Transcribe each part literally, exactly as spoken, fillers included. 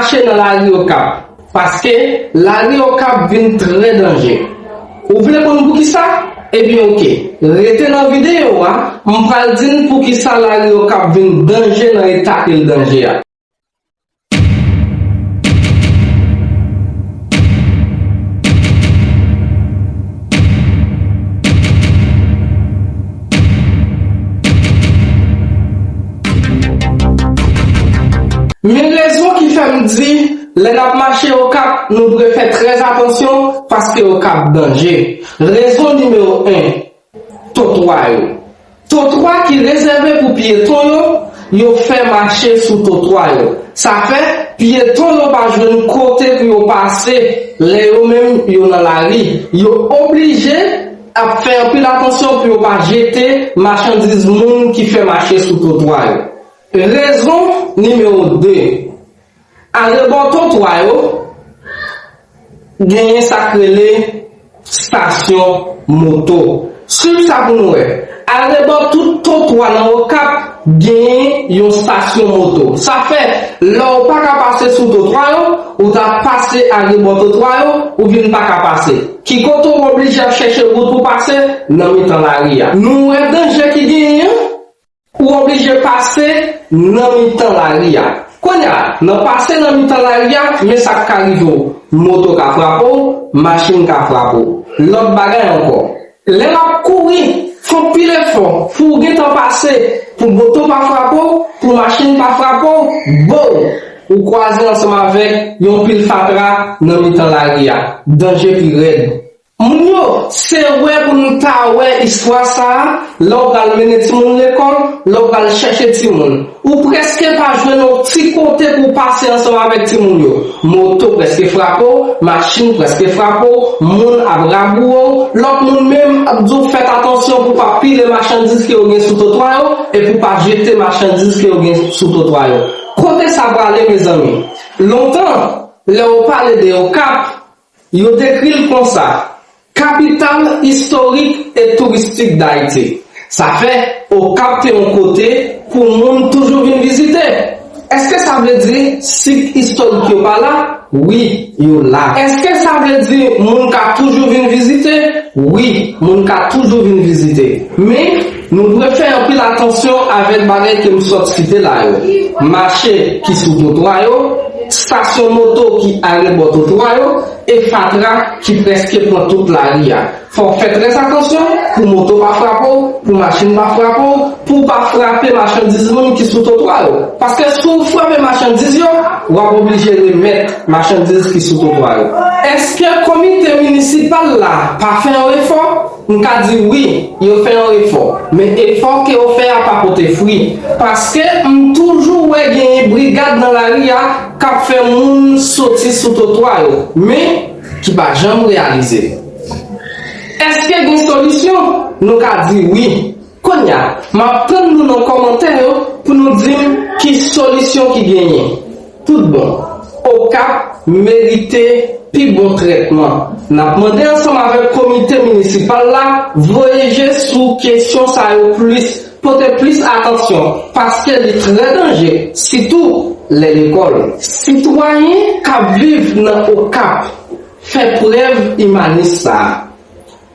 mache nan lari Okap, paske lari Okap vin trè danje. Ou vle konn poukisa? Ebyen, oke. Rete nan videyo a, m pral di n poukisa lari Okap vin danje nan eta ke l danje a. Men rezon ki fè m di, lè n ap mache Okap, nou dwe fè trè atansyon, paske Okap danje. Rezon nimewo en, totwa yo. Totwa ki rezève pou pyeton yo, yo fè mache sou totwa yo. Sa fè, pyeton yo pa jwenn kote pou yo pase, lè yo menm yo nan lari. Yo oblije ap fè anpil atansyon pou yo pa jete machandiz moun ki fè mache sou totwa yo. Rezon nimewo de, arebò totwa yo, genyen sa k rele stasyon moto. Swiv sa pou nou wè. Arebò tout totwa nan Okap genyen yon stasyon moto. Sa fè, lè w pa ka pase sou totwa yo, ou ta pase arebò totwa yo, ou vin pa ka pase. Ki kote w oblije ap chèche wout pou pase? Nan mitan lari a. Nou wè danje ki genyen an? Ou oblije pase nan mitan lari a. Kounye a, nan pase nan mitan lari a, men sa k ka rive w. Moto ka frape w, machin ka frape w. Lòt bagay ankò. Lè w ap kouri, fè anpil efò pou w gentan pase, pou moto pa frape w, pou machin pa frape w, bow! Ou kwaze ansanm avèk yon pil fatra nan mitan lari a. Danje pi rèd. Moun yo, se wè pou nou ta wè istwa sa a, lè w pral mennen timoun lekòl, lè w pral chèche timoun. Ou prèske pa jwenn yon ti kote pou w pase ansanm avèk timoun yo. Moto prèske frape w, machin prèske frape w, moun ap rabouwe w, lòt moun menm ap di w fèt atansyon pou w pa pile machandiz ke yo gen sou totwa yo, e pou w pa jete machandiz ke yo gen sou totwa yo. Kote sa prale, mezanmi? Lontan, lè yo pale de Okap, yo dekri l konsa, kapital istorik e touristik Dayiti. Sa fè, Okap te yon kote pou moun toujou vin vizite. Èske sa vle di sit istorik yo pa la? Wi, yo la. Èske sa vle di moun ka toujou vin vizite? Wi, moun ka toujou vin vizite. Men, nou dwe fè anpil atansyon avèk bagay ke m sot site la yo. Mache ki sou twotwa yo, stasyon moto ki arebò twotwa yo, e fatra ki prèske pran tout lari a. Fò w fè trè atansyon pou moto pa frape w, pou machin pa frape w, pou w pa frape machandiz moun ki sou twotwa yo. Paske si w frape machandiz yo, w ap oblije remèt machandiz ki sou twotwa yo. Èske komite minisipal la pa fè yon efò? M ka di wi, yo fè yon efò, men efò ke yo fè a pa pote fwi. Paske m toujou wè genyen brigad nan lari a k ap fè moun soti sou twotwa yo, men ki pa janm reyalize. Èske gen solisyon? Nou ka di wi. Kounye a, m ap tann nou nan kòmantè yo pou nou di m ki solisyon ki genyen. Tout bon, Okap merite pi bon trètman. N ap mande ansanm avèk komite minisipal la voye je sou kesyon sa yo plis, pote plis atansyon, paske li trè danje, sitou lè lekòl. Sitwayen k ap viv nan Okap, fè prèv imanis sa a.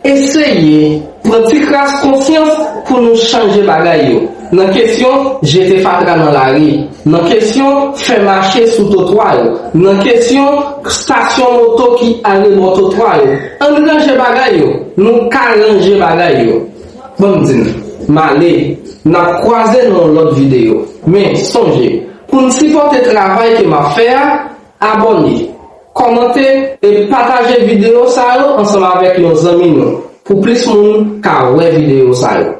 Eseye pran ti kras konsyans pou nou chanje bagay yo. Nan kesyon jete fatra nan lari, nan kesyon fè mache sou twotwa yo, nan kesyon stasyon moto ki arebò twotwa yo. Ann ranje bagay yo, nou ka ranje bagay yo. Ban m di n, m ale, n ap kwaze nan yon lòt videyo. Men, sonje, pou n sipòte travay ke m ap fè a, abòne, kòmante e pataje videyo sa yo ansanm avèk yon zanmi nou, pou plis moun ka wè videyo sa yo.